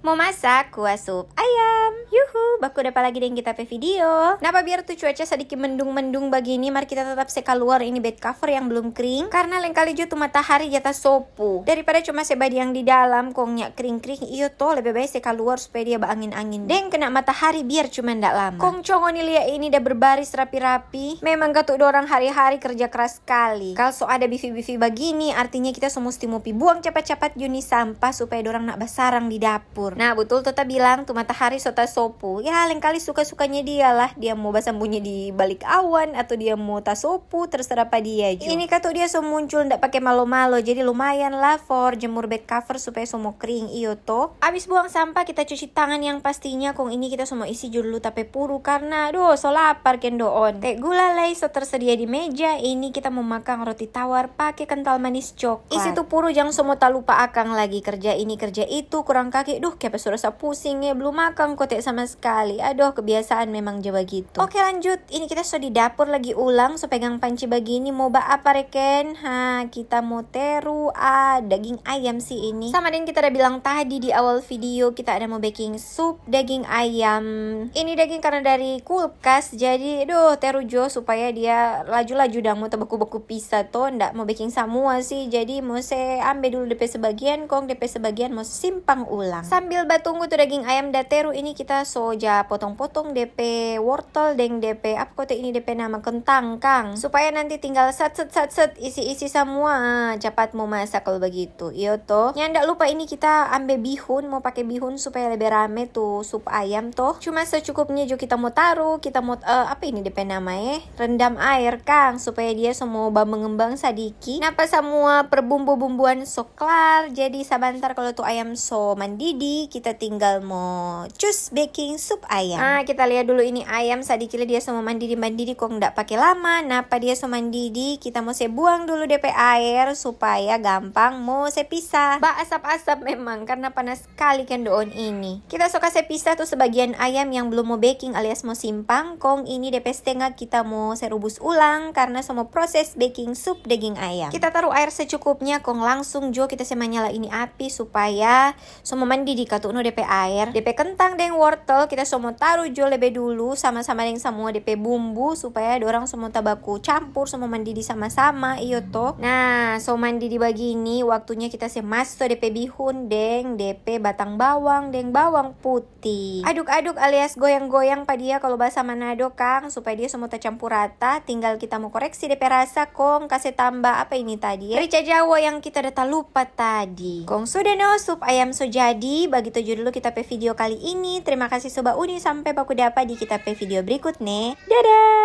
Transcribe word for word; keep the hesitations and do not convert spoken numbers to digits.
Mo masak kuah sup ayam. Yuhu, baku dapa lagi deng kita pe video. Napa biar tu cuaca sadiki mendung-mendung bagini, mar kita tetap se kaluar ini bed cover yang belum kring, karna lengkali jo tu matahari ja tasopu. Daripada cuma se badiam di dalam kong nya kring-kring, iyo to, lebe bae se kaluar supaya dia baangin-angin deng kena matahari biar cuma nda lama. Kong co ngoni lia ini da berbaris rapi-rapi. Memang katu dorang hari-hari kerja keras skali. Kal so ada bifi-bifi bagini, artinya kita so musti mo pi buang capat-capat jo ni sampah supaya dorang nda basarang di dapur. Nah, butul to ta bilang, tu matahari so tasopu. Ya, lengkali suka-sukanya dia lah. Dia mo basambunyi di balik awan atau dia mo tasopu, terserah pa dia jo. Ini katu dia so muncul nda pake malo-malo, jadi lumayan lah for jemur bed cover supaya so mo kring, iyo to. Abis buang sampah, kita cuci tangan yang pastinya, kong ini kita so mo isi jo dulu ta pe puru karna, aduh, so lapar kendoon. Te gula lei so tersedia di meja, ini kita mo makang roti tawar pake kental manis coklat. Isi tu puru, jang so mo talupa akang lagi. Kerja ini, kerja itu, kurang kaki, duh, kiapa so rasa pusing e, belum makang kote sama skali. Aduh, kebiasaan memang ja bagitu. Oke, lanjut. Ini kita so di dapur lagi ulang, so pegang panci bagini, mo ba apa reken? Ha, kita mo teru, ah, daging ayam sih ini. Sama deng kita ada bilang tadi di awal video, kita ada mo beking sup daging ayam. Ini daging karena dari kulkas, jadi, duh, teru jo supaya dia laju-laju dang mo tabaku-baku pisa to, nda mo beking samua sih. Jadi mo se ambe dulu depe sebagian, kong depe sebagian mo simpang ulang. Sambil batunggu tu daging ayam da teru, ini kita so ja potong-potong depe wortel deng depe, apa kote ini depe nama, kentang kang, supaya nanti tinggal satset-satset isi-isi samua, ah, capat mo masak kalu bagitu. Iyo to. Nyanda lupa ini kita ambe bihun, mo pake bihun supaya lebe rame tu sup ayam to. Cuma secukupnya jo kita mo taru, kita mo, eh, apa ini depe nama e? Rendam air kang, supaya dia so mo bamengembang sadiki. Napa samua perbumbu-bumbuan so klar, jadi sabantar kalu tu ayam so mandidi, kita tinggal mo cus beking sup ayam. Ah, kita lia dulu ini ayam sadiki le dia so mo mandidi-mandidi, kong nda pake lama. Napa dia so mandidi, kita mo se buang dulu depe air supaya gampang mo se pisah. Ba asap-asap memang karna panas skali kendoon ini. Kita so kase pisah tu sebagian ayam yang belum mo beking alias mo simpang, kong ini depe stenga kita mo se rubus ulang karna so mo proses beking sup daging ayam. Kita taru air secukupnya, kong langsung jo kita se manyala ini api supaya so mo mandidi katu no depe air. Depe kentang deng wortel kita so mo taru jo lebe dulu sama-sama deng samua depe bumbu supaya dorang so mo tabaku campur, so mo mandidi sama-sama, iyo to. Nah, so mandidi bagini, waktunya kita se maso depe bihun deng depe batang bawang deng bawang putih. Aduk-aduk alias goyang-goyang pa dia kalu bahasa Manado kang, supaya dia so mo tacampur rata. Tinggal kita mo koreksi depe rasa, kong kase tamba apa ini tadi, eh? Rica jawo yang kita da talupa tadi. Kong sudah no, sup ayam so jadi. Bagitu jo dulu kita pe video kali ini. Terima kasih so bauni, sampe baku dapa di kita pe video berikut ne. Dadah!